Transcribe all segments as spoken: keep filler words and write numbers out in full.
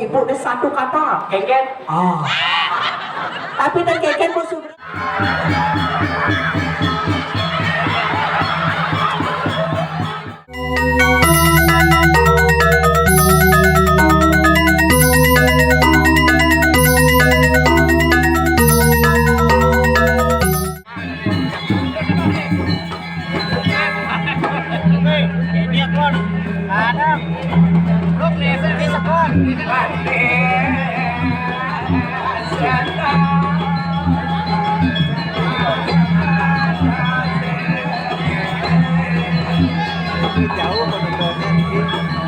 Pokoknya satu kata, kengken. Ah. Tapi tak kengken pun sudah. Jauh penontonnya nih.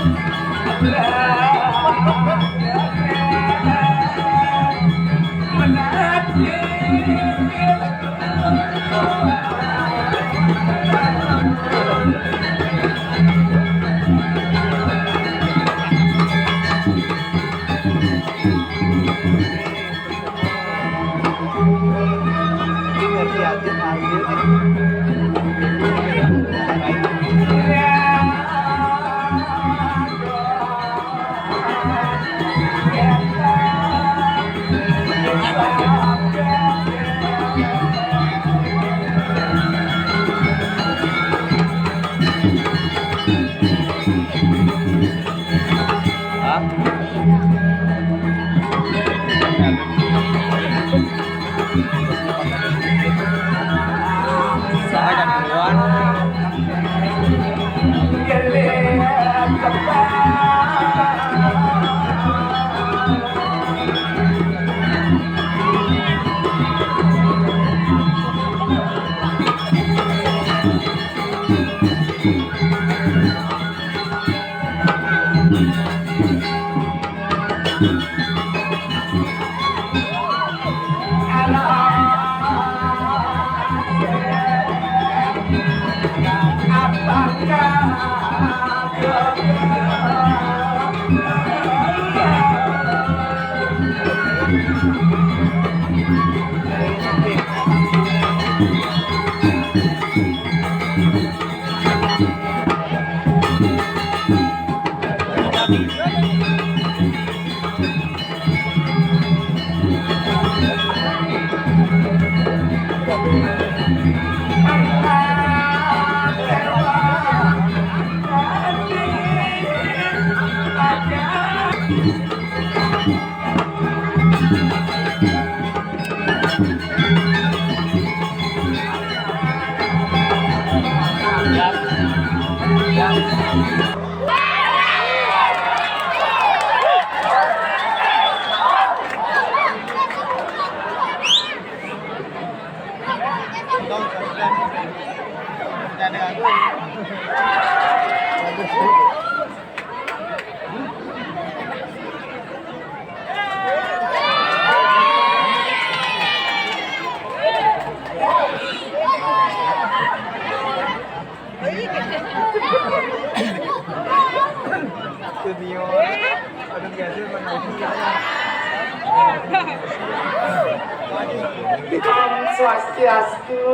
Om Swastiastu.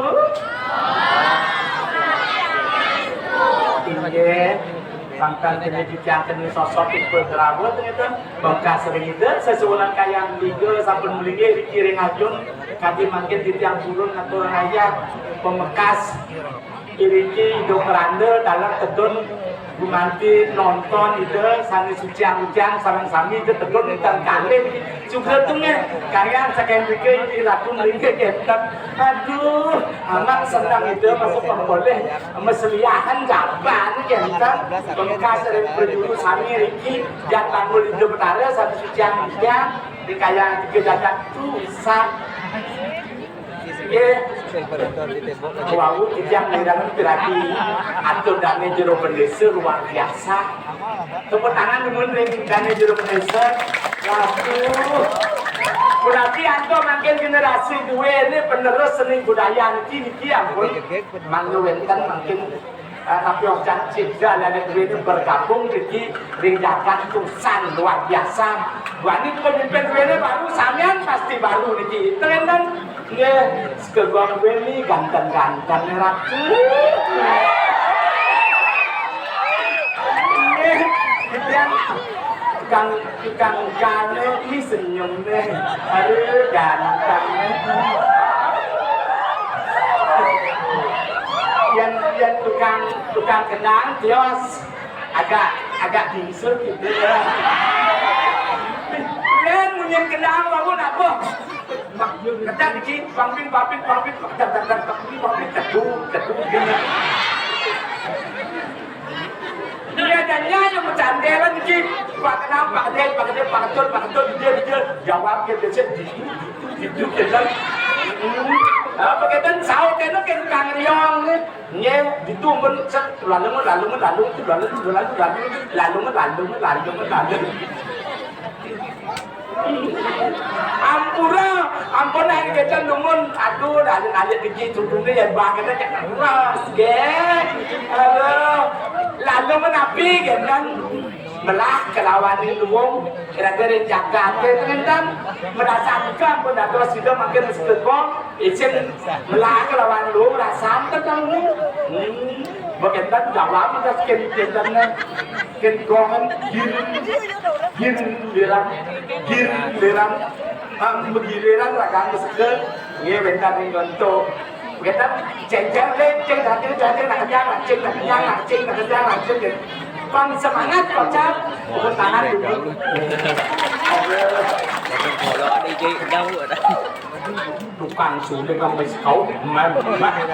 Inggih, sangkan kene titiang kene sosok ibu drawet ngeten. Bekas ring Ida, sesuunan kayang tiga sampun melinggih riki ring ajeng, kadi mangkin titiang purun ngatur ayah pamekas iriki Ida Kranda taler tedun gumanti nonton Ida sane suciang-uciang sareng sami Ida tedun ingkang kalih. Sugra tunggih kayang saking mriki Ida Ratu melinggih kenten. Aduh, amat seneng Ida masuk pemboleh mesliahan jaban kenten. Pamekas ring prajuru sami riki. Jan tanggul Ida Betara satu suciang tiang dikayang tiga jagat tu sat. Nggih. Wau titiang mirengang piragi atur dane jero bendesa luar biasa. Tepuk tangan dumun ring dane jero bendesa. Waduh. Berarti antuk mangkin generasi duwe ini penerus seni budaya niki, niki ampun. Mangga wenten mangkin Eh, tapi ojan cedal anak duwene bergabung niki ring jagat tusan luar biasa. Wani pemimpin duwene baru, samian pasti baru niki. Enten, enten? Nggih, sekegong duwene ganteng-ganteng, Ratu. Nggih, titiang Tukang, tukang ukane ini senyumne. Aduh, ganteng. Yang, yang tukang, tukang kendang, tios. Agak, agak bingsu gitu ya. Len munyin kendang, lamun apa? Ketat iki, pampin, pampin, pampin, ketat, ketat, ketat, pampin, pampin, ketuk, ketuk, gitu. Iya, dan nyanyi bercandelan iki. Pak kenal, Pak Gede, Pak Gede, Pak Ketul, Pak Ketul, dia, dia. Jawab ke dia, dia, dia, dia, dia, dia. Hmm. Apa kita saut kena ke tukang riong ni? Nggih, ditu ampun set lalu, lalu, lalu, lalu, lalu, lalu, lalu, lalu, lalu, lalu. Ampura, ampun, ae kita lumun. Aduh, lalu alit iki cucune ya banget aja. Ras, nggih. Aduh, lalu menapi, nggih, kan? Melah kelawan luwung, kira-kira jagate ngenten. Merasa juga ampun dados sida makin setegong, izin melah kelawan luwung, rasan tenan. Hmm, begitu jawab udah sekin ngenten. Ken gongen, gir, gir, liran, gir, liran. Am begiliran ragang sekel, nggih, wenten ing gonto. Wenten ceng-ceng, ceng, ceng, ceng, ceng, nak kenyang, nak ceng, nak kenyang, nak ceng, nak kenyang, nak ceng. Pang semangat, kocap. Tepuk tangan dulu. Kalau ada je, jauh dah. Tukang suling sampai sekau, mem-, mem-.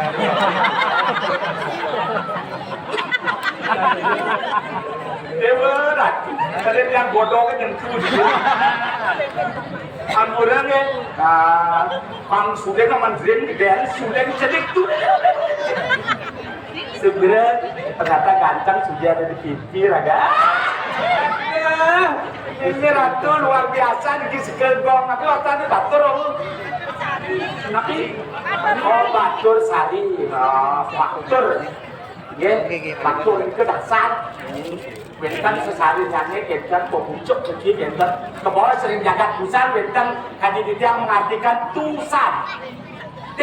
Dewa, ada yang bodoh kan yang tuh. Ampura nggih. Ah, pang suling aman drin gedean suling cedik tuh. Segera ternyata ganteng sudah ada di pinggir, ada. Ah, ini ratu luar biasa di sekel gong, tapi waktu itu batur, oh. Tapi, oh, batur sari. Oh, batur. Nggih, batur itu dasar. Wenten sesarinyane kenten pemucuk suci kenten. Kebawa sering jagat busan wenten kadi titiang mengartikan tusan. T.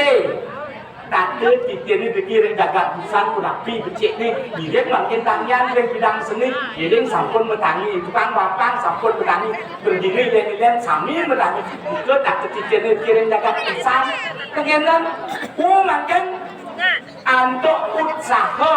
Tata titine dikiring jagat busan punapi becikne. Iring mangkin tangian ring bidang seni. Iring sampun metangi. Tukang bapang sampun metangi. Berdiri len-len sami metangi. Ika tata titine dikiring jagat busan. Kengenen. U mangkin antuk utsaha.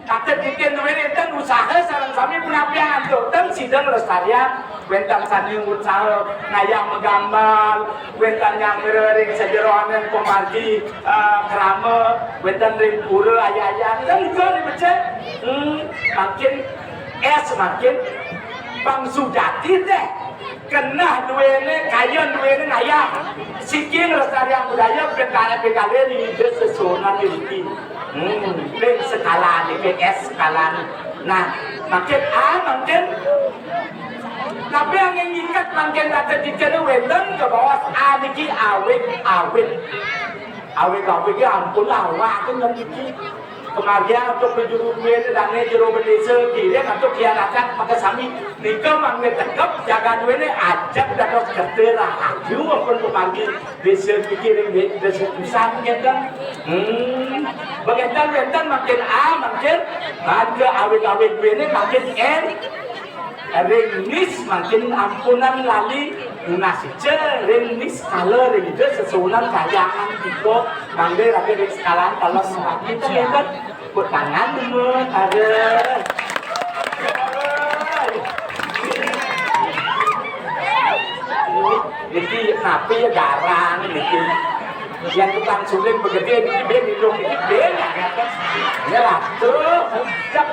Kata titin duwe wenten usaha sareng sami punapian antuk ten sida nglestarian wenten sane usaha ngayah magambal, wenten nyanggra ring sajeroning pamargi, eh, krama, wenten ring pura ayah-ayah, ten ika becik. Hmm, makin es makin pang sujati teh. Keneh duwene, kayun duwene ngayah. Siki nglestariang budaya bentara pegale ring Ida sesuunan niki. Hmm, ring sekala niki, es sekala. Nah, makin A, makin. Tapi angin ngiket, makin rada dikene wenten ke bawah A niki awit-awit. Awit-awit ya ampun lah, awak tu niki. Kemargian antuk juru duwene dane jero bendesa, kiring antuk kian adat maka sami. Nika mangke tegep jaga duwene ajak dados kerta rahayu ampun pemargi desa kiring de-, desa pusat ngeten. Hmm. Bagenten wenten makin A, makin harga awit-awit duwene makin N. Ring nis makin ampunan lali nunas ica ring nis kala ring Ida sesuunan kayangan kita mangga raga ring sekalan kala semakin terlibat. Tepuk tangan dulu, ada. Niki napi ya garang niki. Yang tukang suling begede niki ben hidup niki ben ya kata. Ya lah tuh. Cep.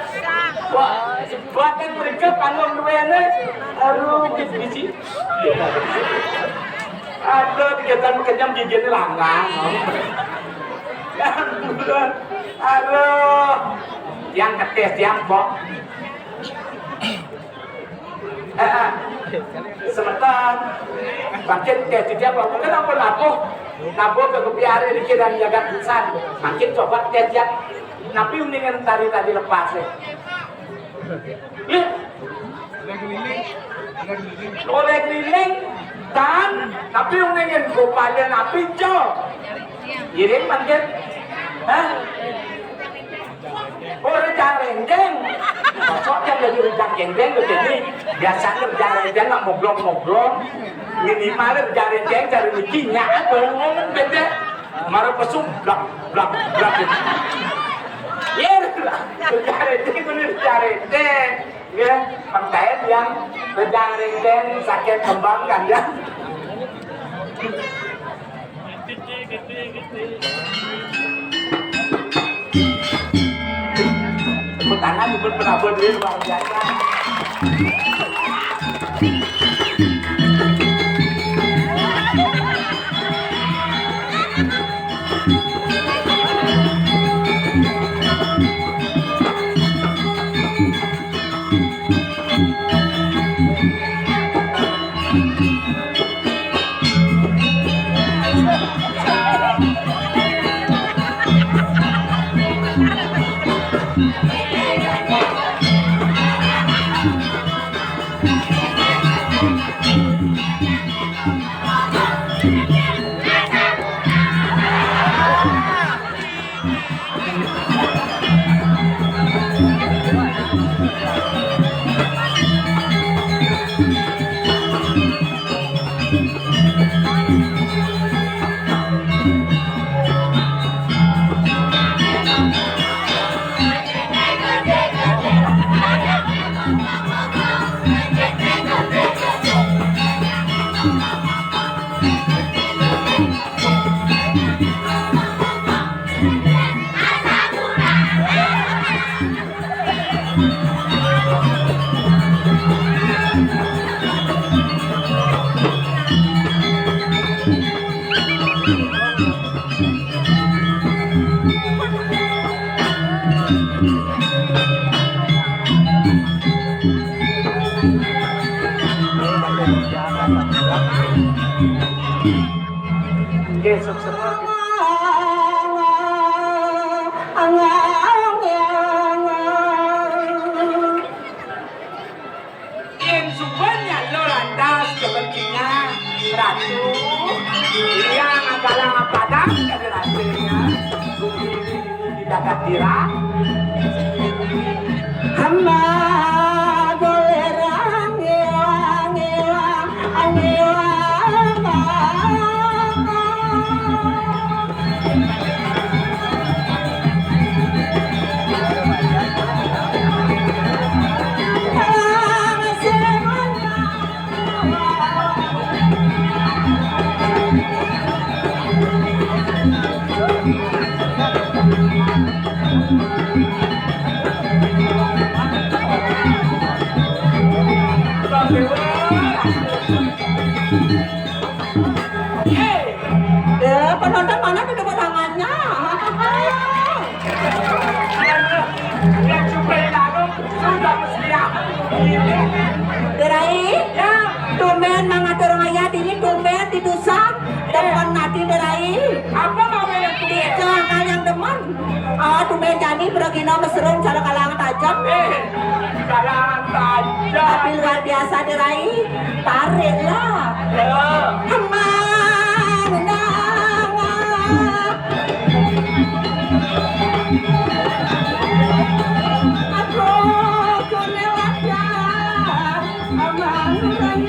Wah, buatan mereka panggung duene. Aduh, biji. Aduh, diketan kenyam giginya langgang. Ya ampun. Aduh. Yang ketes, yang bok. Eh, eh. Semeton. Makin teh dia bawa kan apa nabuh? Nabuh ke kepiare di kira jagat pisan. Makin coba teh dia. Napi uningan tari tadi lepas ya? Ih. Oleh keliling dan tapi uningan gopale napi jo? Iring makin. Hah? Oh, rejang renjeng. Cocok yang jadi rejang Enteng tuh jadi biasanya jare-jare nggak moglong-moglong, minimal jare-jare cari lucunya apa ngomong bete, marah pesum blak blak blak gitu. Ya lah, jare-jare bener jare-jare, ya, percaya yang jare-jare sakit kembangkan ya. Tepuk tangan buat penabur duit luar biasa. Nggih, sukses. Yen suwun nyalo lantas kepentingan ratu, yang adalah padang dari ratunya, tidak kira. Hamba golera ngiwang, ngiwang, ngiwang. Eh, penonton mana tuh tepuk tangannya? Yang suplai lalu sudah mesti ya. Dirai, ya. Tumben mangatur ngayat ini tumben di dusun. Demen hati Dirai. Apa mau yang tumben? Itu akal yang demen. Ah, tumben jani bergina mesrung cara kalangan tajam. Eh, kalangan tajam. Tapi luar biasa Dirai. Tarik lah. Ya. Hemang, hemang. Aku kene wadah, hemang, hemang.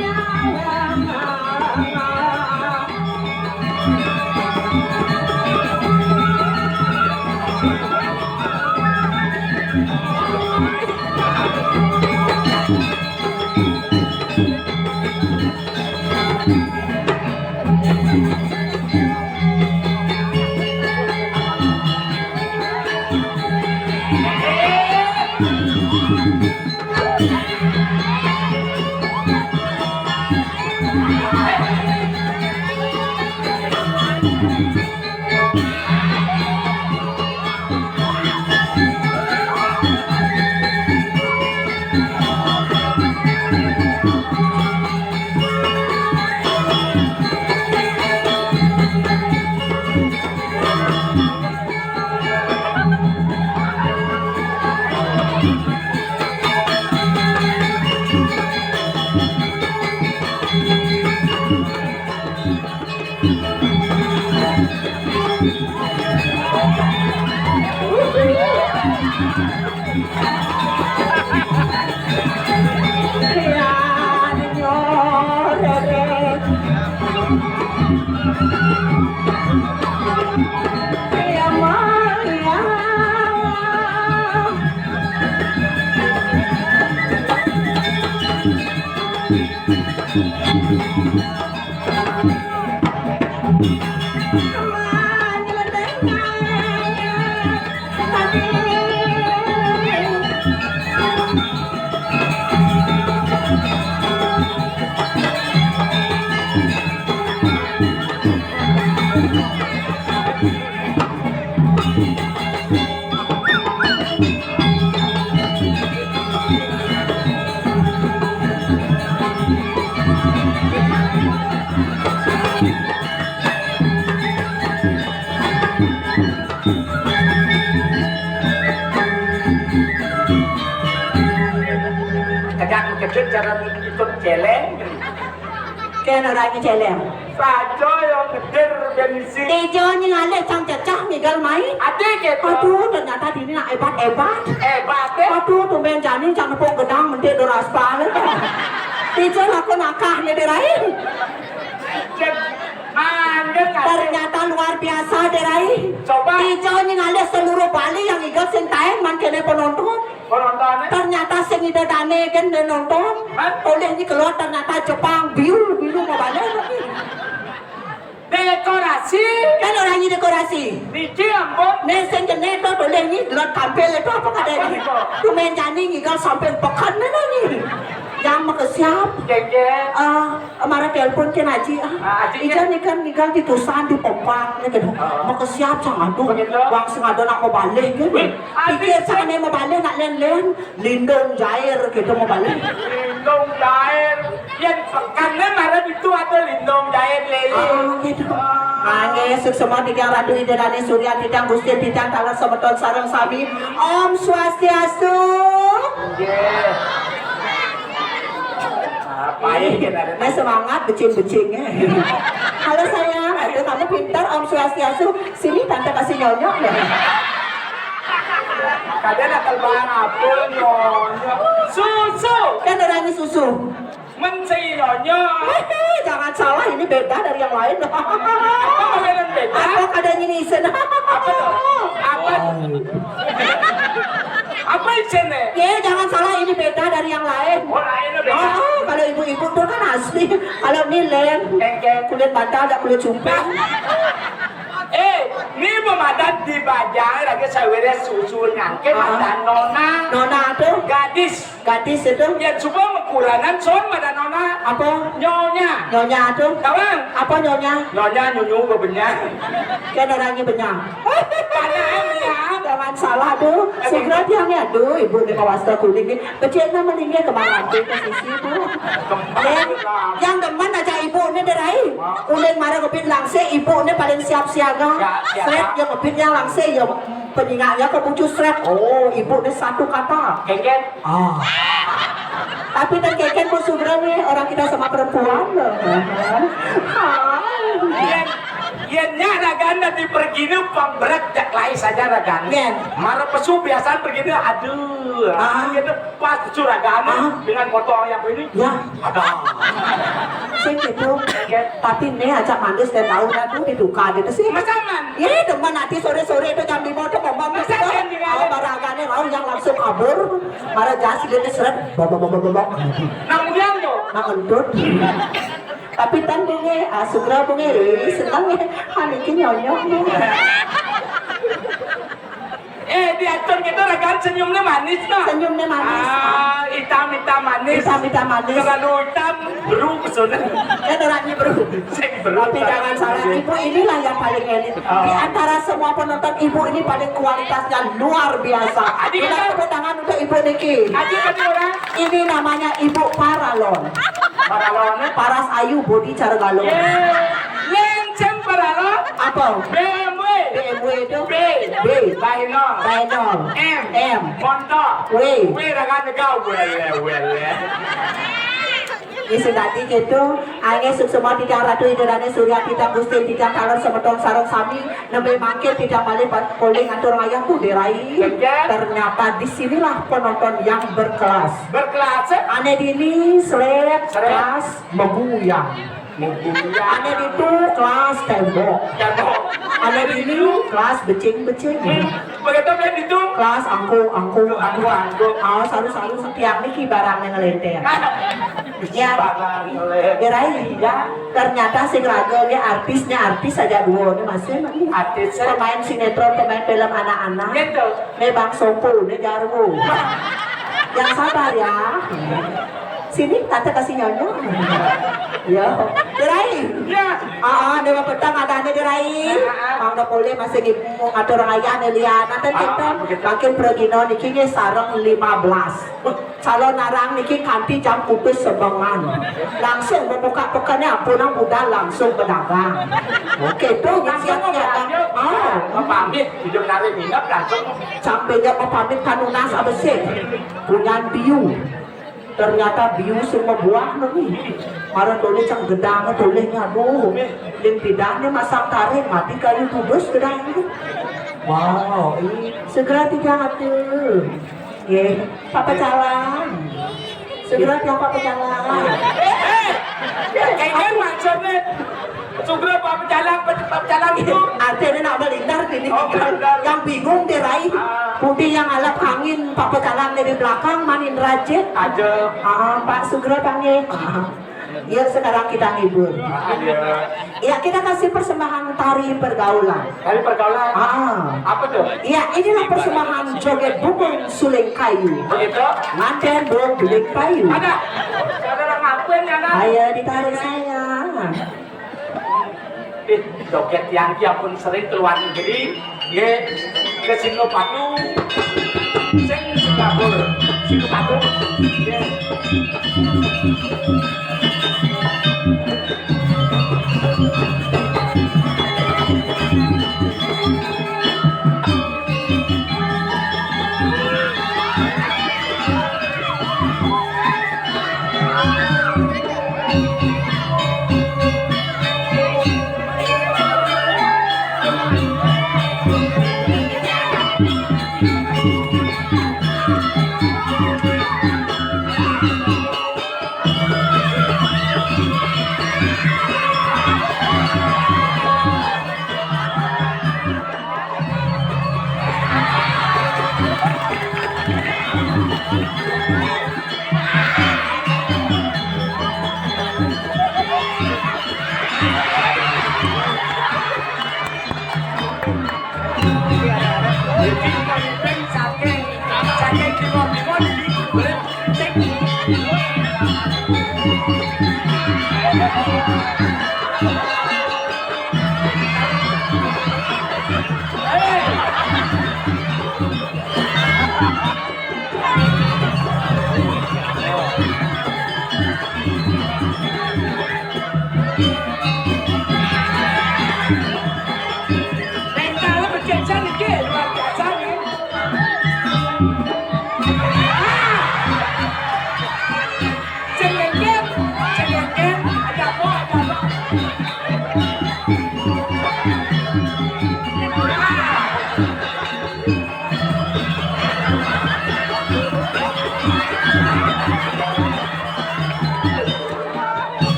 Kecil cara ikut celeng. Kena orang celeng. Saja yang kecil dan isi. Ijo nying alih cang cecah ngigal mai. Ade gitu. Aduh, ternyata dini nak hebat-hebat. Hebat, eh? Aduh, tumben jani cang nepuk gedang mentik dur aspal. Ijo laku nakah ni dirai. Ternyata luar biasa, dirai. Coba. Ijo nying alih seluruh Bali yang igal sing taen man kene penonton. Penonton, eh? Ternyata sing ida dane kan dia nonton. Hah? Oleh ni keluar ternyata Jepang biru biru mau balik. Dekorasi. Kan orang ni dekorasi. Niki ampun. Ne sing kene tu oleh ni lot tampil itu apa kata ni? Apa ni, kok? Tu main jani ngigal sampai pekan mana ni? Yang makesiap. Gege. Ah, mara telepon ke Aji. Ah, Aji ija ni kan ngigal di tusan di pompa ni kan. Ah. Makesiap sang aduh. Begitu. Wang sing ada nak mau balik kan. Wih, Aji pikir sang ne mau balik nak len-len. Lindung jair gitu mau balik. Lindung jair. Yang pekan ni mara itu ada lindung jair lele. Oh, gitu. Ah. Mangke suksma titiang Ratu Ida Dane Surya, titiang Gusti, titiang taler semeton sareng sami. Om Swastiastu. Nggih. Apa ini? Nah, semangat becing-becingnya. Halo sayang, aduh kamu pintar, Om Swastiastu. Sini tante kasih nyonyok deh. Kadang nakal barang apa nyonyok? Susu. Kan orangnya susu. Mencei nyonyok. Hehe, jangan salah, ini beda dari yang lain. Apa perbedaan beda? Apa kadang ini isen? Apa tuh? Apa? Apa isennya? Ya, jangan salah, ini beda dari yang lain. Oh, lainnya beda. Oh, kalau ibu-ibu tuh kan asli. Kalau ini len, kulit bantal, ada kulit sumpah. Eh, ini pemadat di Bajang lagi sawire susu nyangke. Ah. Ada nona. Nona tuh? Gadis. Gadis itu. Ya, coba mekuranan son pada nona. Apa? Nyonya. Nyonya tuh. Tawang. Apa nyonya? Nyonya nyunyu bebenyang. Kan orangnya benyang. Mana benyang? Jangan salah tuh. Segera dia nih, aduh, ibu nih kawasta kuning nih. Becik nama nih ke mana tuh ke sisi tuh. Kembali. Yang demen aja ibu nih derai. Ulin mara ngebit langse, ibu nih paling siap siaga. Sret yang ngebit yang langse ya penyingaknya ke bucu sret. Oh, ibu nih satu kata. Kengken. Ah. Tapi ten keken pun sugra nih, orang kita sama perempuan loh. Yen, yen nyak ragan dadi pergine pang berat jak lai saja ragan. Ngen. Mara pesu biasaan pergine, aduh. Ah. Gitu pas pesu ragan dengan motor yang ini. Ya. Ada. Sing gitu. Tapi ne ajak manis dan daun aduh diduka gitu sih. Masaman. Ye, demen ati sore-sore itu jam lima itu ngomong. Masa gitu. Yang di mana? Kalau baragane rauh yang langsung kabur. Mara jas dia seret, bobok bobok bobok. Nang ulian tuh. Nang entut. Tapi tan bunge, ah, sugra bunge, ih, seneng ya. Haniki nyonyok nih. Eh, diatur gitu rekan senyumnya manis no. Senyumnya manis. Ah, hitam hitam manis. Hitam hitam manis. Terlalu hitam, beru kesana. Kan orangnya beru. Sing beru. Tapi jangan salah, ibu inilah yang paling elit. Di antara semua penonton, ibu ini paling kualitasnya luar biasa. Adik kita tepuk tangan untuk ibu niki. Adik kata orang. Ini namanya ibu paralon. Paralon, eh? Paras ayu body cara galon. Yeay. Lenceng paralon. Apa? B M W. B M W itu? B. B. Bainol. Bainol. M. M. Montor. W. W rakan negau. Wele, wele. Isu tadi gitu, ange suksma titiang Ratu Ida Dane Surya, titiang Gusti, titiang taler semeton sareng sami, nembe mangkin titiang malih pa-, polih ngatur ngayah budhe rai. Betul. Ternyata di sinilah penonton yang berkelas. Berkelas, eh? Ane dini seret, seret, kelas meguyang. Meguyang. Ane ditu kelas tembok. Tembok. Ane dini kelas becing-becing. Hmm. Begitu kan ditu. Kelas angko, angko. Angko, angko. Ah, saru-saru tiang niki barang yang ngelenter. Ya. Barang ngelenter. Gerai. Ya. Ternyata sing raga ini artisnya artis saja dua ini masih. Artis, eh? Pemain sinetron, pemain film anak-anak. Gitu. Ini Bang Sopo, ini Jarwo. Yang sabar ya. Sini, tante kasih nyonyok. Ya. Gerai. Ya. Ah, ah, dia petang ada nih gerai. Ah, ah. Mang Dok Oleh masih di ngatur ayah nih lihat. Nanti kita makin pergi no niki sareng lima belas. Calon arang niki kanti jam putus sebengan. Langsung membuka pekannya, pulang udah langsung berdagang. Oke, tuh, langsung siap-siap. Ah. Mau pamit, hidup nari minap langsung. Sampainya mau pamit kanunas apa sih? Punyan biu. Ternyata bius sing mabuah lagi. Mara tolih cang gedang tolih nya, aduh. Limpidan ni masang taring, mati kayu tudes gedang ni. Wow, ih. Segera tiga ratus. Nggih, Pak Pecalang. Segera tiang Pak Pecalang. Eh, eh, kengken maksudnya. Segera Pak Pecalang, Pak Pecalang itu. Artinya nak melingkar ini. Oh, melingkar. Yang bingung dia, Rai. Ah. Putih yang alap angin, Pak Pecalang dari belakang, manin rajin. Aja. Ah, Pak, segera panggil. Ah. Ya, sekarang kita ngibur. Ah, iya. Ya, kita kasih persembahan tari pergaulan. Tari pergaulan? Ah. Apa tuh? Ya, inilah persembahan joget bumbung suling kayu. Begitu? Nganten bong belik payu. Ada. Ada orang ngapain ya, nak? Ayo ditarik saya. Eh, joget yang dia pun sering ke luar negeri. Nggih, ke Singapura. Sing Singapura, Singapura. Nggih.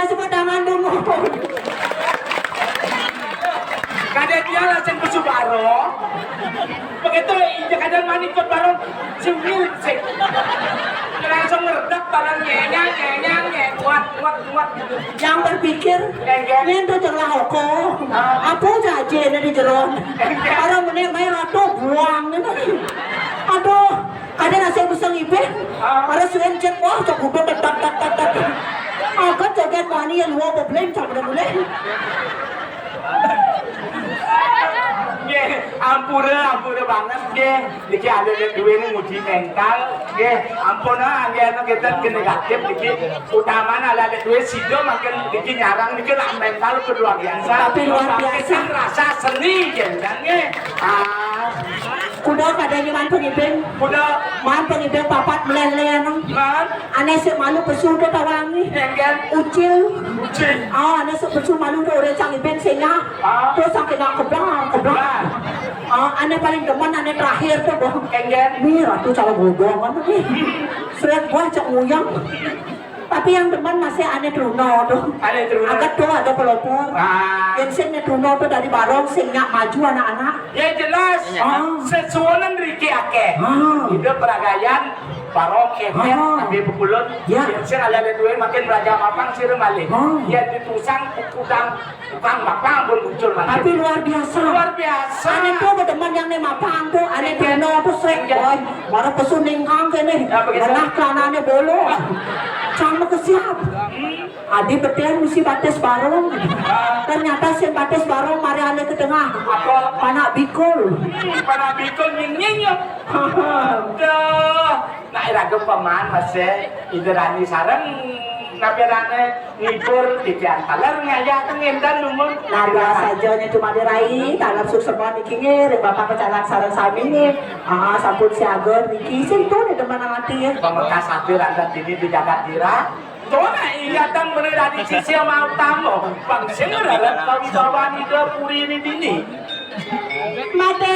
Masih padangan dulu. Kadén dia langsung ke Subaro. Begitu injek kadén manikut bareng si Wil sih. Langsung ngeredak bareng nyenyang nyenyang nyek kuat kuat kuat gitu. Yang berpikir, enggak. Ini tuh celah oko. Ah. Apa saja ini di jeron. Enggak. Orang menit main ratu buang ini. Aduh. Kadén nasi bisa ngibin. Ah. Ada sering cek wah cok udah tetak tetak tetak. Aku joget mani yang luar bebeleng cok udah boleh. Nggih, ampura, ampura banget nggih. Niki ada duwe nguji mental nggih. Ampun ah, nggih anu kita ke negatif niki. Utama ala duwe sida makin niki nyarang niki lah mental luar biasa. Tapi luar biasa. Rasa seni nggih. Ah. Kuda kadén nyeman pengibing. Kuda. Man pengibing papat meleleh anu. Man. Ané sik malu pesu to tawangi. Enggak. Ucil. Ucil. Ah, ané sik pesu malu to urip sang ibing sing ah. Ah. Terus sampai nak keblar, keblar. Ah, ané paling demen ané terakhir to, Bang. Enggak. Nih, ratu calon godong kan nih. Seret buah cek nguyang. Tapi yang demen masih ané Truno tuh. Ané Truno. Agak tuh ada pelopor. Ah. Yang sing né Truno tuh dari barong sing nyak maju anak-anak. Ya jelas. Ah. Sesuunan riki akeh. Ah. Ida peragayan barong kemet. Ah. Tapi bekulun. Ya. Yang sing ada duwe makin belajar mapang sira malih. Ah. Ya ditusang kudang tukang mapang pun muncul makin. Tapi luar biasa. Luar biasa. Ané tuh teman yang né mapang tuh, ané Truno tuh srek boy. Baru pesu ningkang kéné. Ya, begitu. Belah celanané bolo. Cang mau ke siap. Adi beten mesti batis barong. Ternyata sing batis barong mari alih ke tengah. Apa? Panak bikul. Panak bikul nying-nying ya. Aduh, nak iraga paman masih Indrani sareng napi rane ngibur titian taler ngayah tengendan lumun. Nah, dua saja nya cuma dirai, taler suksema niki nggih, ring Bapak Pecalang sareng sami nggih. Ah, sampun siaga niki, sing tu nih teman ati ya. Pamekas ati randan dini di jagat dira. Tona iya tang bener dadi sisia mau tamu. Pang sing ngarep kawibawan Ida Puri ini dini. Mate.